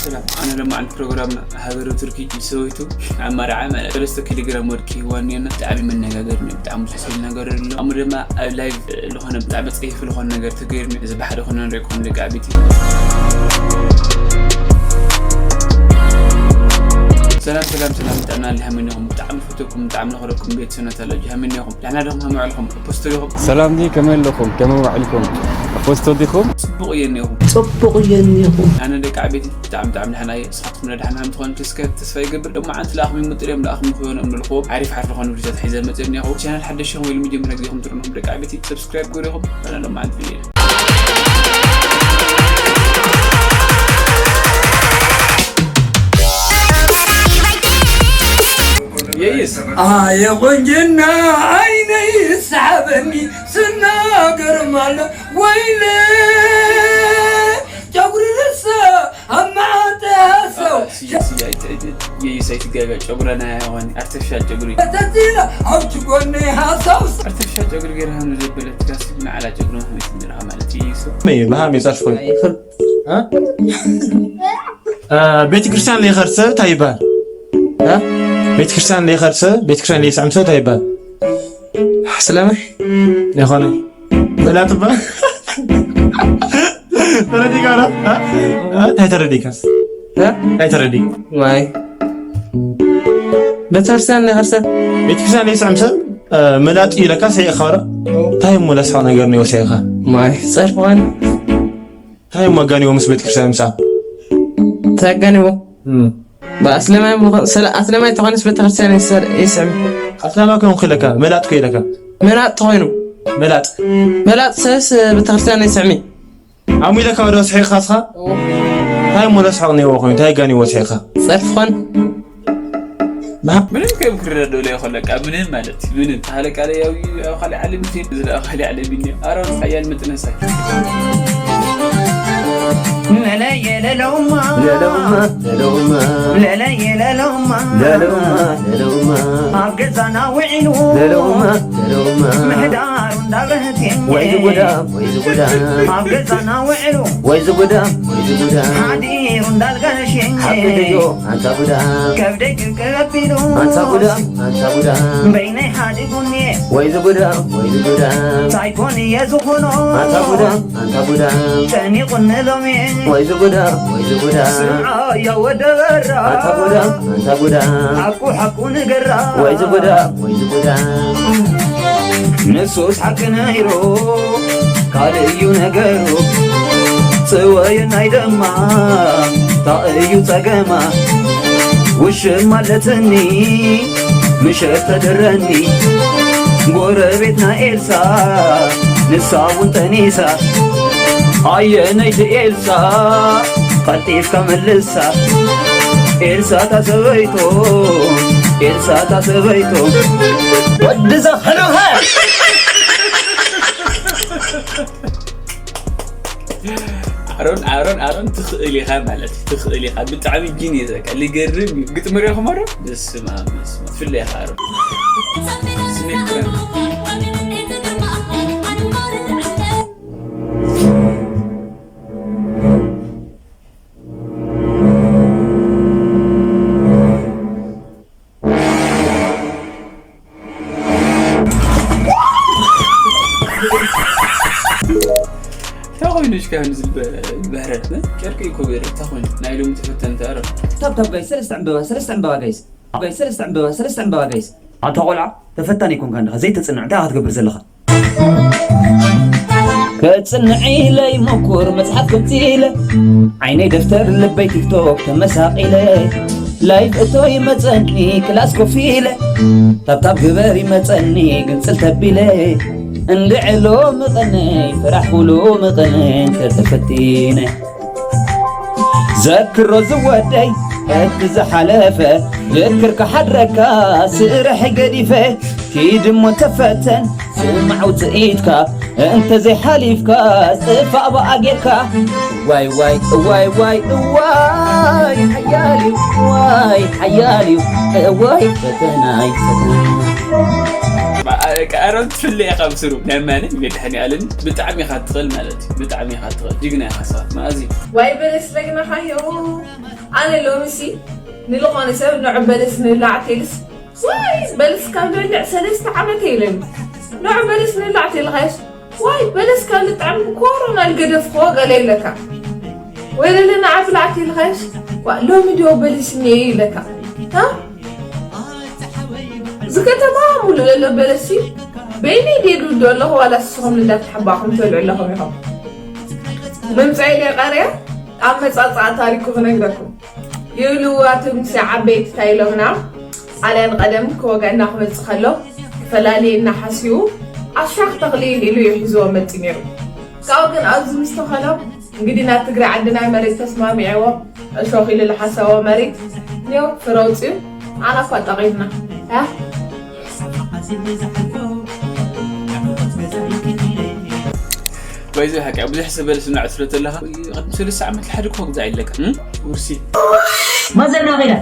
ሰላም፣ ኣነ ሎማዓንቲ ፕሮግራም ሃገረ ቱርኪ ምስ ሰበይቱ ኣብ መርዓ ማለት ሰለስተ ኪሎ ግራም ወርቂ ሂብዋኒ እያ። ብጣዕሚ መነጋገሪ ነው፣ ብጣዕሚ ደስ ዝብል ነገር ኣሎ። ኣሙ ድማ ኣብ ላይቭ ዝኾነ ብጣዕሚ ጸይፍ ዝኾነ ነገር ተገይሩ፣ እዚ ብሓደ ኮነ ንርኢ ኮን ደቂ ዓበይቲ። ሰላም፣ ሰላም፣ ሰላም፣ ጥዕና ልሃመኒ ኢኹም። ብጣዕሚ ፈተኩም፣ ብጣዕሚ ንኽረኩም ቤት ሰነታለጅ ሃመኒ ኢኹም። ደሕና ዲኹም? ሃመ ውዕልኩም? ኣፖስቶ ዲኹም? ሰላም ዲ፣ ከመይ ኣለኹም? ከመይ ውዕልኩም? ኣፖስቶ ዲኹም? ጽቡቕ እየ እኒኹም። ጽቡቕ እየ እኒኹም። ኣነ ደቂ ዓበይቲ ብጣዕሚ፣ ብጣዕሚ ደሕና እየ። ንስኻትኩም ደሓን ሃም ትኾኑ ተስከ-፣ ተስፋ ይገብር። ሎማዓንቲ ለኣኹም ይምጥር እዮም፣ ለኣኹም ይኽወኑ እምልኹም። ዓሪፍ፣ ዓሪፍ ዝኾኑ ቪዲዮታት ሒዘ መፅእ እኒኹ። ቻናል ሓደሽ ኢኹም ወይ ልምጀመርያ ግዜኹም ትርእኑ ደቂ ዓበይቲ ሰብስክራይብ ገይሩ ኢኹም። ኣነ ሎማዓንቲ ቪዲዮ የይስ። ኣየ ቁንጅና ዓይነይ ይስሓበኒ ስናገርም ኣሎ ወይለ ጨጉሪ ርእሰ ኣብ መዓንጠ ሃሰው የይስ ኣይትጋጋ ጨጉራ ናይ ሃዋኒ ኣርቲፊሻል ጨጉሪ ተቲለ ኣብቲ ጎነይ ሃሰው ኣርቲፊሻል ጨጉሪ ገይርሃ ንዘበለት ካስ ንዓላ ጨጉሪ ሃመት ንርሃ ማለት እዩ ይሱ መይ መሃም የጻልፍ ኮይኑ ቤተክርስትያን ለይኸድ ሰብ እንታይ ይበሃል? ቤተክርስትያን ለይኸድ ሰብ ቤተክርስትያን ለይስዕም ሰብ እንታይ ይበሃል? ስለመ ይኾነ በላጥባ ተረዲካ ዶ እንታይ ተረዲካ እንታይ ተረዲ ማይ ቤተክርስትያን ለይኸድ ሰብ ቤተክርስትያን ለይስዕም ሰብ መላጥ ኢለካ ሰይእኻ ዶ እንታይ እሞ ለስሖ ነገር ነው ወሰይኻ ማይ ጸርፍዋን እንታይ እሞ ኣጋኒዎ ምስ ቤተክርስትያን ምሳ እንታይ ኣጋኒዎ ኣስለማይ ተኾነስ ቤተክርስትያን ይስዕሚ ኣስላማ ከውን ክለካ መላጥ ከይለካ መላጥ ተኾይኑ መላጥ መላጥ ሰስ ቤተክርስትያን ይስዕሚ ኣሙ ኢለካ ወደ ስሒቕካ ስኻ እንታይ እሞ ለስሖ ነይዎ ኮይኑ እንታይ ኣጋኒዎ ስሒቕካ ጸርፍኾን ምንም ከም ክረዳዶ ላይ ኾለቃ ምንም ማለት ምንም ታለቃ ላይ ያው ያው ኻሊ ዓለም ፊት ዝላ ኻሊ ዓለም ቢኒ ኣሮን ሓያል መጥነሳይ ለለየለለውማ ለለውማ ለለማ ለለማ ለለማ ለለማ ኣብ ገዛና ውዒሉ ለለማ ለለማ ምሕዳሩ እንዳብረህት ወይ ዝጉዳ ወይ ዝጉዳ ኣብ ገዛና ውዒሉ ወይ ዝጉዳ ወይ ዝጉዳ ሓዲሩ እንዳልጋነሽ ሓቂ ድዮ ኣንታ ጉዳ ከብደይ ቅብቅብ ኣቢሉ ኣንታ ጉዳ ኣንታ ጉዳ በይነይ ሓዲጉኒ ወይ ዝጉዳ ወይ ዝጉዳ ሳይኮን እየ ዝኾኖ ኣንታ ጉዳ ኣንታ ጉዳ ጨኒቑኒ ሎሚ ወይ ዝጉዳ ወይ ዝጉዳ ስምዓያ ወደበራ ኣንታ ጉዳ ኣንታ ጉዳ ሓቁ ሓቁ ንገራ ወይ ዝጉዳ ወይ ዝጉዳ ንሱስ ሓቂ ነይሩ ካልእ እዩ ነገሩ ጽወየናይ ደማ ታይ እዩ ጸገማ ውሽም ኣለትኒ ምሸት ተድረኒ ጎረቤትና ኤልሳ ንሳ እውን ጠኒሳ ኣየነይቲ ኤልሳ ቀልጢፍካ መልሳ ኤልሳ ታሰበይቶ ኤልሳ ታሰበይቶ ወድዛ ኸነውሃ ኣሮን ኣሮን ኣሮን ትኽእል ኢኻ ማለት እዩ። ትኽእል ኢኻ ብጣዕሚ ጂኒየስ በቃ ልገርም እዩ። ግጥሚ ሪኢኹም ኣሮ በስመ ኣብ በስመ ኣብ ትፍለ ኢኻ ኣሮን ስሜት እንታይ ኮይኑ እሽካ ከምዚ ዝበህረድ ጨርቂ እኮ ገይረ እንታይ ኮይኑ ናይ ሎሚ ተፈተንቲ ኣረ ታብ ታብ ጋይስ ሰለስተ ዕምበባ ሰለስተ ዕምበባ ጋይስ ጋይስ ሰለስተ ዕምበባ ሰለስተ ዕምበባ ጋይስ ኣንታ ቆልዓ ተፈታኒ ይኮንካ እንዲኻ ዘይተጽንዕ እንታይ ክትገብር ዘለኻ ከጽንዕ ኢለ ይመኩር መጽሓፍ ገንጺለ ዓይነይ ደፍተር ልበይ ቲክቶክ ተመሳቒለ ላይቭ እቶ ይመጸኒ ክላስ ኮፍ ኢለ ታብታብ ግበር ይመጸኒ ግንጽል ተቢለ እንድዕሎ ምቕነይ ፍራሕ ኩሉ ምቕነይ እንተተፈቲነ ዘክሮ ዝወደይ እቲ ዝሓለፈ ዝክር ክሓድረካ ስራሕ ገዲፈ ኪድ እሞ ተፈተን ስማዕ ውፅኢትካ እንተዘይሓሊፍካ ጥፋእ ብኣ ጌርካ ዋይ ዋይ እዋይ ዋይ እዋይ ሓያል እዩ ዋይ ሓያል እዩ እዋይ ፈተናይ ፈተና ኣሮን ትፍለ ኢኻ ብስሩ ናይ ማነ መድሓኒ ኣለን ብጣዕሚ ኢኻ ትኽእል ማለት እዩ ብጣዕሚ ኢኻ ትኽእል ጅግና ኢኻ ሰባት መኣዚ ዋይ በለስ ለግናኻዮ ኣነ ሎሚሲ ንልኾነ ሰብ ንዑ በለስ ንብላዕ ቴልስ፣ ዋይ በለስ ካብ ዝበልዕ ሰለስተ ዓመት ኢለኒ። ንዑ በለስ ንብላዕ ቴልኻዮስ፣ ዋይ በለስ ካብ ልጥዕም ኮሮና ልገደፍክዎ ገለ ይብለካ። ወይ ለለ ንዓ ብላዕ ቴልኻዮስ፣ ዋ ሎሚ ዶ በለስ እኒኤ ይብለካ። ሃ? እዚ ከተማ ሙሉ ዘሎ በለሲ በይነይ ድየ ድውዶ ኣለኹ ዋላ ንስኹም እንዳተሓባእኹም ትበልዑ ኣለኹም ኢኹም። ምምፀይ ደይ ቀርያ ኣብ መፃፅኣ ታሪኩ ክነግረኩም። ይብልዋ እቲ ምስ ዓበይቲ እንታይ ኢሎምና? ጣልያን ቀደም ክወግአና ክመጽእ ከሎ ክፈላልየና ሓሲቡ ኣሻኽ ተኽሊ ኢሉ እዩ ሒዝዎ መጺኡ ነይሩ። ካብኡ ግን ኣብዚ ምስ ተኸሎ እንግዲህ ናብ ትግራይ ዓድና መሬት ተስማሚዕዎ እሾኽ ኢሉ ዝሓሰቦ መሬት ኔው ፍረ ኣውጺኡ ኣና እኳ ጠቒምና። እ? ባይዘ ሓቂ ብዙሕ ሰብ በለስ እናዕስሎ ተለኻ ቅድሚ ሰለስተ ዓመት ልሓደ እኮ ግዛዕ ኢለካ እም? ውርሲ ማዘርና ኸይዳ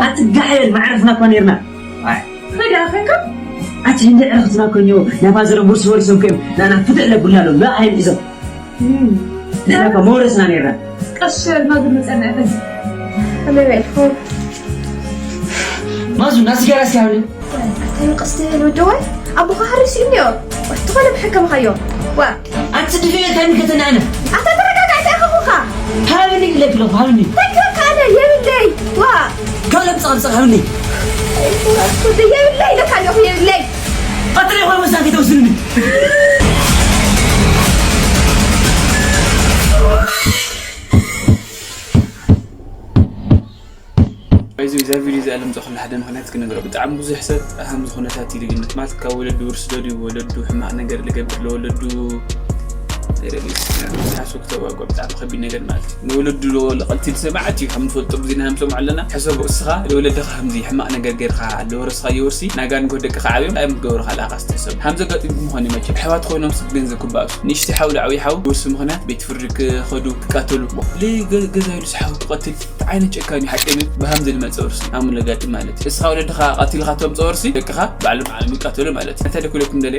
ኣትጋሕየል መዕረፍና እኳ ነርና ኣቲ እንደ ዕረፍትና እኮ እኒኦ ናይ ማዘሮም ውርሲ ወሪሶም ከዮም ናና ፍትሕ ለብልና ኣሎ ላ ኣይን ሒዞም ንሕና እኳ መወረስና ነርና ቀሸል ማግብ መፀና ሕዚ ከመይ በልኩም ማዙ ናሲጋራ እስኪ ሃብኒ እንታይ ቀስተ ልውደዋይ ኣቦኻ ሃሪሱ እዩ እኒኦ ትኾነ ብሕከምኻዮ ዋ ኣቲ ድፍየ እንታይ ምልከተና ኣነ ኣታ ተረጋጋዕ እንታይ ከኹኻ ሃብኒ ኢለክ ኣለኹ ሃብኒ እንታይ ክበካ ኣነ የብለይ ዋ ካብ ለምፃ ምፃ ሃብኒ ወደ የብለይ ኢለካ ኣለኹ የብለይ ቀጥለ ይኾን ወሳን ከይተወስንኒ እዚ እዛ ቪድዮ እዚኣ ለምፀኹላ ሓደ ምክንያት ክነግሮ ብጣዕሚ ብዙሕ ሰብ ሃምዚ ኩነታት እዩ ልግነት ማለት ካብ ወለዱ ውርስ ደልዩ ወለዱ ሕማቕ ነገር ልገብር ለወለዱ ዝሓስቡ ክተዋግዖ ብጣዕሚ ከቢድ ነገር ማለት እዩ ንወለዱ ለወለ ቀልቲ ልሰማዓት እዩ ከም ንፈልጦ ብዙ ናይ ምሰምዖ ኣለና ሕሰቦ እስኻ ለወለድኻ ከምዚ ሕማቕ ነገር ገይርካ ለወረስኻዮ ወርሲ ናጋ ንጎ ደቅኻ ዓብዮም ኣዮም ክገብሩኻ ለኣኻ ስትሕሰብ ሃምዚ ኣጋጢምኩም ኾነ መቸም ኣሕዋት ኮይኖም ሰብ ገንዘብ ክባእሱ ንእሽቲ ሓው ለዓብይ ሓው ወርሲ ምኽንያት ቤት ፍርዲ ክኸዱ ክቃተሉ ገዛ ኢሉ ዝሓው ክቐትል እንታይ ዓይነት ጨካን እዩ ሓቂ ግን ብሃምዚ ልመፀ ወርሲ ኣሙ ለጋጥም ማለት እዩ እስኻ ወለድኻ ቀቲልኻ ተምፀ ወርሲ ደቅኻ ባዕሎም ዓለም ይቃተሉ ማለት እዩ እንታይ ደኩለኩም ደለ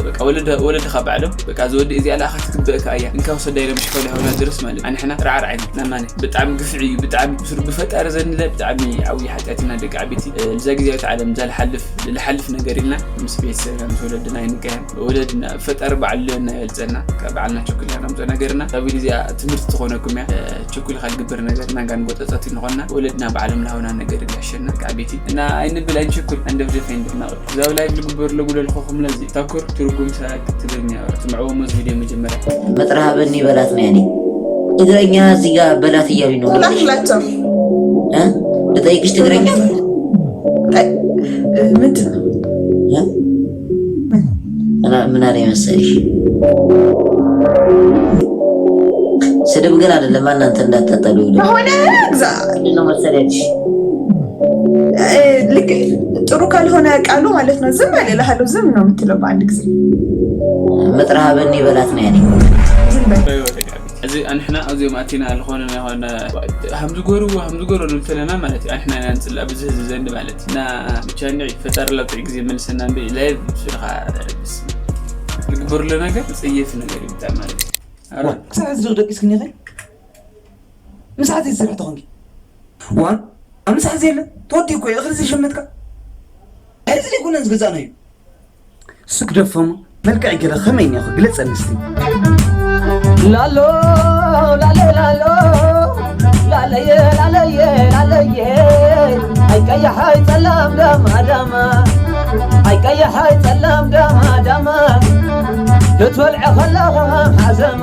በቃ ወለድኻ ባዕሎም በቃ ዝወዲ እዚኣ ለኣኻ ትግበእካ እያ እንካ ወሰዳ ኢሎም ሽኮላ ይሆና ድረስ ማለት ኣንሕና ራዕር ዓይነት ናማነ ብጣዕሚ ግፍዒ እዩ ብጣዕሚ ብስሩ ብፈጣሪ ዘንለ ብጣዕሚ ዓብይ ሓጢኣት ኢና ደቂ ዓበይቲ እዛ ግዜያዊት ዓለም እዛ ልሓልፍ ልሓልፍ ነገር ኢልና ምስ ቤተሰብና ምስ ወለድና ኣይንቀየም ወለድና ፈጣሪ ባዕሉ ለና ይበልፀና ካብ ባዕልና ቸኩልና ነምፀ ነገርና ካብ ግዜኣ ትምህርቲ ትኾነኩም እያ ቸኩልካ ልግበር ነገር ናጋን ጎጠፀት ንኾና ወለድና ባዕሎም ልሃውና ነገር ይሕሸና ካብ ቤቲ እና ኣይንብል ኣይንቸኩል ኣንደፍደፍ ኣይንድናቕ እዛ ላይቭ ልግበር ለጉደልኮኹም ለዚ ታኩር ትርጉም ሳቅ ትግርኛ ስምዕዎ መዚ ቪድዮ መጀመርያ መጥረሃበኒ በላት ነያኒ ትግረኛ እዚጋ በላት እያሉ ነው ላክላቸው ልጠይቅሽ ትግረኛ ምንድን ነው ምን አለ መሰልሽ ስድብ ግን አይደለም እናንተ እንዳታጠሉ ሆነ ግዛ ነው መሰለሽ ጥሩ ካልሆነ ቃሉ ማለት ነው ዝም በል እልሃለሁ ዝም ነው የምትለው በአንድ ጊዜ መጥረሃበኒ በላት ነው ያለኝ ዝም በል እዚ ኣንሕና ኣብዚኦም ኣቲና ዝኾነ ዝኾነ ሃምዝጎርዎ ሃምዝጎርዎ ንብል ተለና ማለት እዩ ኣንሕና ኢና ንፅላእ ብዚ ህዝቢ ዘንድ ማለት እዩ እና ብቻ እንድዒ ፈጣሪ ላብ ጥዑይ ግዜ መልሰና እምበይ ላይቭ ስልኻ ልግበርሎ ነገር ፅየፍ ነገር እዩ ብጣዕሚ ማለት እዩ ክሳብ ሕዚ ደቂስክኒ ኸ ምሳሕ ዘይሰርሕ ተኾንኪ ዋን ኣብ ምሳሕ ዘየለ ተወዲ እኮ እኽሊ ዘይሸመትካ ሕዚ ዘይኮነን ዝገዛእናዩ እሱ ክደፎም መልክዕ ገለ ከመይ እኒኦ ክግለጸ ኣንስቲ ላሎ ላለ ላሎ ላለየ ላለየ ላለየ ኣይቀያሕ ኣይጸላም ደማ ደማ ኣይቀያሕ ኣይጸላም ደማ ደማ ክትበልዐ ከለኻ ሓዘማ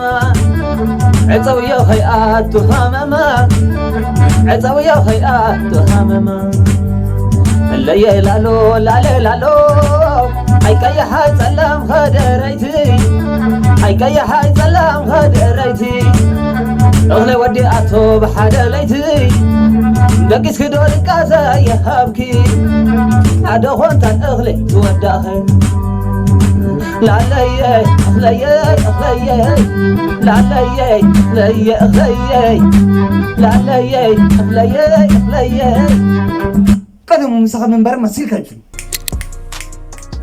ዕጸውዮ ከይኣቱ ሃመማ ዕጸውዮ ከይኣቱ ሃመማ እለየ ላሎ ላለ ላሎ ኣይቀያሕ ኣይጸላም ኸደረይቲ ኣይቀያሕ ኣይጸላም ኸደረይቲ እኽለ ወዲ ኣቶ ብሓደ ለይቲ ደቂስኪ ዶ ድቃሰ ይሃብኪ ሓደ ኾንታን እኽሊ ዝወዳኸ ላለየ እኽለየ እኽለየ ላለየ እኽለየ እኽለየ ላለየ እኽለየ እኽለየ ቀደሙ ምሳኻ ምንባር መሲልካ ይፍል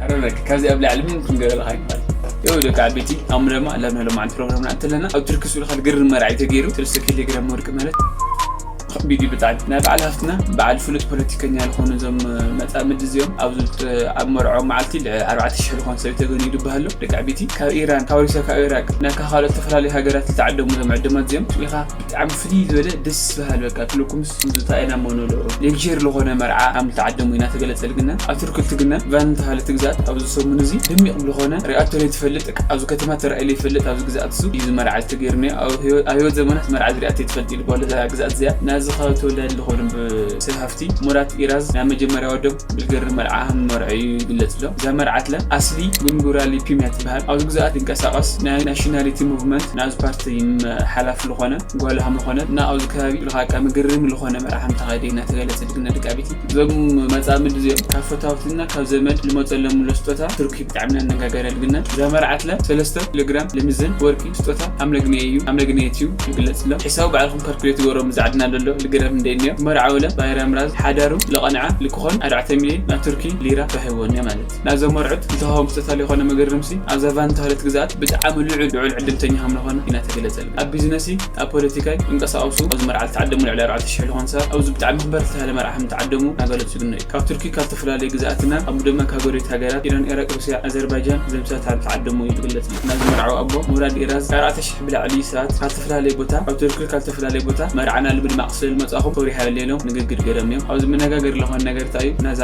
ኣረ በቃ ካብዚ ኣብ ላዕሊ ምን ክንገበልኻ ይባል ይኸው ደቂ ዓበይቲ፣ ኣሙ ለማ ላብና ሎማዓንቲ ፕሮግራምና እንተለና ኣብ ቱርኪ ስኡል ካልግር መርዓ እዩ ተገይሩ። ሰለስተ ኪሎ ግራም ወርቂ ማለት ከቢድ እዩ ብጣዕሚ። ናይ በዓል ሃፍትና በዓል ፍሉጥ ፖለቲከኛ ዝኾኑ እዞም መጻምድ እዚኦም ኣብዚ ኣብ መርዖ መዓልቲ ኣርባዕተ ሽሕ ዝኾን ሰብ ተገንዩ ይበሃሉ። ደቂ ዓበይቲ፣ ካብ ኢራን፣ ካብ ሩሲያ፣ ካብ ኢራቅ፣ ናይ ካብ ካልኦት ዝተፈላለዩ ሃገራት ዝተዓደሙ እዞም ዕድማት እዚኦም ኢኻ ብጣዕሚ ፍልይ ዝበለ ደስ በሃል በቃ ክልኩም ዝታየና ሞኖሎ ሌክቸር ዝኾነ መርዓ ከም ዝተዓደሙ ኢና ተገለጸ ልግና ኣብ ቱርኪ ትግና ቫን ተባሃለት ግዛት ኣብዚ ሰሙን እዚ ድሚቕ ዝኾነ ሪኣቶ ዘይትፈልጥ ኣብዚ ከተማ ተራእዩ ዘይፈልጥ ኣብዚ ግዛት እሱ እዩ መርዓ ዝተገይርኒ ኣብ ህይወት ዘመናት መርዓ ዝሪኣቶ ይትፈልጥ ኢሉ በለ እዛ ግዛት እዚኣ ናዚ ካብ ተወላዲ ዝኾነ ሰብ ሃፍቲ ሙራት ኢራዝ ናይ መጀመርያ ወዶም ብልገር መርዓ ከም መርዐ እዩ ይግለጽ ኣሎ። እዛ መርዓትለ ኣስሊ ጉንጉራሊ ፒምያ ትበሃል። ኣብዚ ግዛት ይንቀሳቐስ ናይ ናሽናሊቲ ሙቭመንት ናዚ ፓርቲ ሓላፍ ዝኾነ ጓል ከም ዝኾነ እና ኣብዚ ከባቢ ኢልካ ቃ ምግርም ዝኾነ መርዓ ከም ተኻይደ ኢና ተገለጸ ድግና ደቂ ዓበይቲ። እዞም መጻምድ እዚኦም ካብ ፈታውትና ካብ ዘመድ ልመጸሎም ኣሎ ስጦታ ቱርኪ ብጣዕሚ ኣነጋጋሪ ድግና። እዛ መርዓትለ ሰለስተ ኪሎግራም ልምዝን ወርቂ ስጦታ ኣምለግነየ እዩ ኣምለግነየት እዩ ይግለጽ ኣሎ። ሒሳቡ ባዕልኩም ካልኩሌት ገሮም ዝዓድና ዘሎ ልግረም እንደየንዮ መርዓውለ ባይራም ራዝ ሓዳሩ ለቐንዓ ልክኾን ኣርባዕተ ሚልዮን ናይ ቱርኪ ሊራ ተዋሂብዎን እየ ማለት። ናብዞም መርዑት ዝተዋህቦም ስጦታ ዝኾነ መገርምሲ ኣብዛ ቫን ተባህለት ግዛት ብጣዕሚ ልዑል ልዑል ዕድምተኛ ከም ዝኾነ ኢና ተገለጸልና። ኣብ ቢዝነሲ ኣብ ፖለቲካይ ይንቀሳቐሱ ኣብዚ መርዓ ዝተዓደሙ ልዕሊ ኣርባዕተ ሽሕ ዝኾኑ ሰባት ኣብዚ ብጣዕሚ ክበር ዝተባህለ መርዓ ከም ዝተዓደሙ እናገለጹ ይግነዩ። ካብ ቱርኪ ካብ ዝተፈላለዩ ግዛኣትና ከምኡ ድማ ካብ ጎረቤት ሃገራት ኢራን፣ ኢራቅ፣ ሩስያ፣ ኣዘርባይጃን ዘምሳት ኣብ ተዓደሙ እዩ ዝግለጽ። ናዚ መርዓዊ ኣቦ ሙራድ ኢራዝ ኣርባዕተ ሽሕ ብላዕሊ ሰባት ካብ ዝተፈላለየ ቦታ ኣብ ቱርኪ ካብ ዝተፈላለየ ቦታ መርዓና ልምድማቕ ስለ ዝመጻኹም ኮሪሃ የለሎም ንግግር ገይሮም እዮም። ኣብዚ መነጋገሪ ዝኾነ ነገር እንታይ እዩ? ናዛ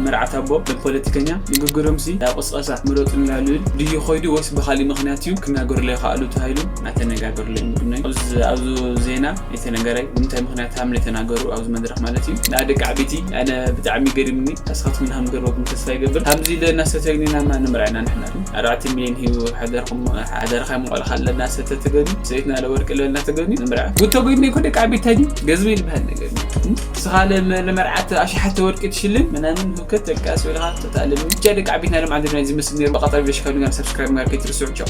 መርዓት ኣቦ ፖለቲከኛ ንግግሮምሲ ኣብ ቅስቀሳ ምረጡና ልብል ድዩ ኾይዱ ወይስ ብኻሊእ ምኽንያት እዩ ክናገሩለይ ይኽኣሉ ተባሂሉ እናተነጋገሩለይ ምግነዩ። ኣብዚ ዜና የተነገረ ብምንታይ ምኽንያት ሃምለ የተናገሩ ኣብዚ መድረኽ ማለት እዩ። ንኣደቂ ዓበይቲ ኣነ ብጣዕሚ ገሪምኒ። እስኻትኩም ንሃም ገርበኩም ተስፋ ይገብር። ከምዚ ኢለ እናሰተግኒና ማ ንምርኣይና ንሕና ኣርባዕተ ሚልዮን ሂቡ ሓደርኩም ሓደርካ ምቆልካ ኣለና ሰተ ተገኒ ሰይትና ለወርቂ ለና ተገኒ ንምርኣ ጉቶ ጎይኒ ኮ ደቂ ዓበይቲ ዲ ገዝሚ ዝበሃል ነገር እዩ። ስኻ ለመርዓት ኣሽሓተ ወርቂ ትሽልም ምናምን ህውከት ደቂ ኣስበልኻ ተጣልም ብቻ ደቂ ዓበይትና ሎም ዓንድና ዝመስል ነይሩ። በቐጣቢ በሽካ ንጋን ሰብስክራይብ ማርኬት ርስዑ ቻው።